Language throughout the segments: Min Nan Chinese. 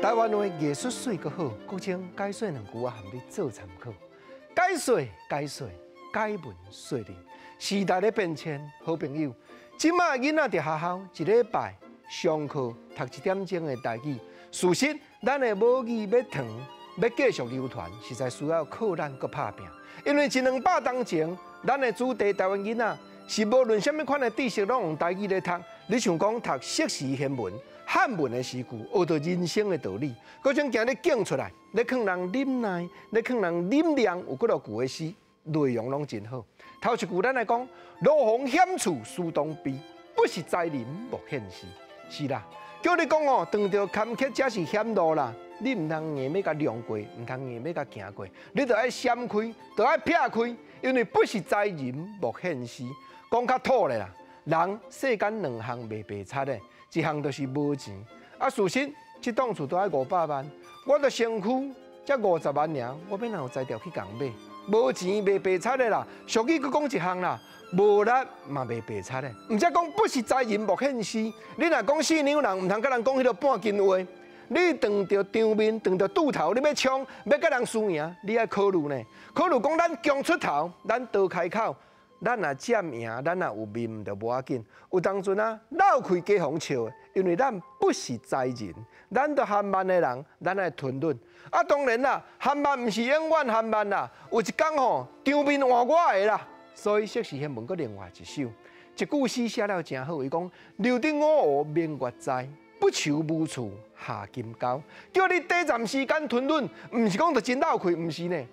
台灣話藝術媠閣好，國清解說兩句，我含你做參考。解說解說，解文說理。時代咧變遷，好朋友，這馬囡仔佇學校一禮拜上課讀一點鐘的台語。事實，咱的母語欲傳，欲繼續流傳，實在需要靠咱閣拍拚。因為一兩百冬前，咱的子弟台灣囡仔是無論啥物款的知識，攏用台語咧讀。你像講讀釋時賢文、漢文的詩句，學著人生的道理。閣將今日揀出來，咧勸人忍耐，咧勸人忍讓，有幾落句的詩，內容攏真好。頭一句咱來講：路逢險處須當避，不識才人莫獻師。是啦，叫你講哦，遇著坎坷才是險路啦。你毋通硬欲共讓過，毋通硬欲共行過，你著愛閃開，著愛避開，因為不識才人莫獻師。講較土咧啦，人世間兩項袂白賊的，一項就是無錢。啊，事實這棟厝都愛500萬，我的身軀才50萬爾，我欲哪有才調去共買？無錢袂白賊的啦。俗語閣講一項啦，無力嘛袂白賊的。毋才講不識才人莫獻師。你若講四兩人，毋通共人講彼个半斤話。你遇著場面，遇著拄頭，你欲衝，欲共人輸贏，你愛考慮呢？考慮講咱強出頭，咱多開口，咱若佔贏，咱若有面就無要緊。有當陣啊，鬧開加予笑的，因為咱不是才人，咱都含慢的人，咱愛吞忍。啊，當然啦，含慢毋是永遠含慢啦，有一工吼，場面換我的啦。所以釋時賢文閣另外一首，一句詩寫了誠好，伊講留得五湖明月在，不愁無處下金鈎。叫你短暫時間吞忍，毋是講就真鬧氣，毋是呢。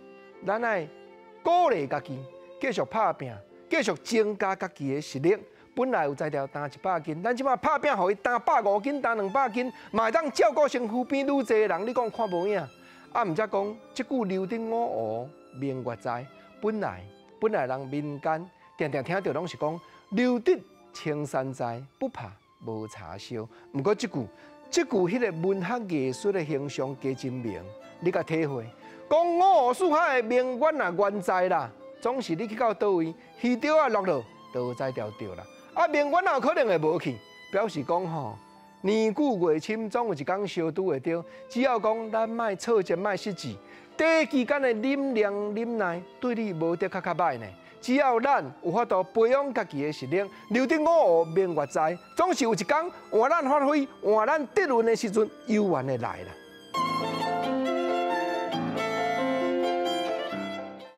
咱愛鼓勵家己，繼續拍拚，繼續增加家己的實力。本來有才調擔100斤，咱這馬拍拚予伊擔150斤、擔200斤，嘛會當照顧身軀邊愈濟的人。你講看無影？啊，毋才講這句留得五湖明月在，本來人民間定定聽著攏是講留得青山在，不怕無柴燒。毋過這句，這句彼个文學藝術的形象加真明，你共體會。講五湖四海的明月若原在啦，總是你去到佗位，魚釣仔落落都有才調釣啦。啊，明月哪有可能會無去？表示講吼，年久月深，總有一工相拄會著。只要講咱莫挫折，莫失志，短期間的忍讓忍耐，對你無得較較歹呢。只要咱有法度培養家己的實力，留得五湖明月在，總是有一工換咱發揮、換咱得運的時陣，猶原會來啦。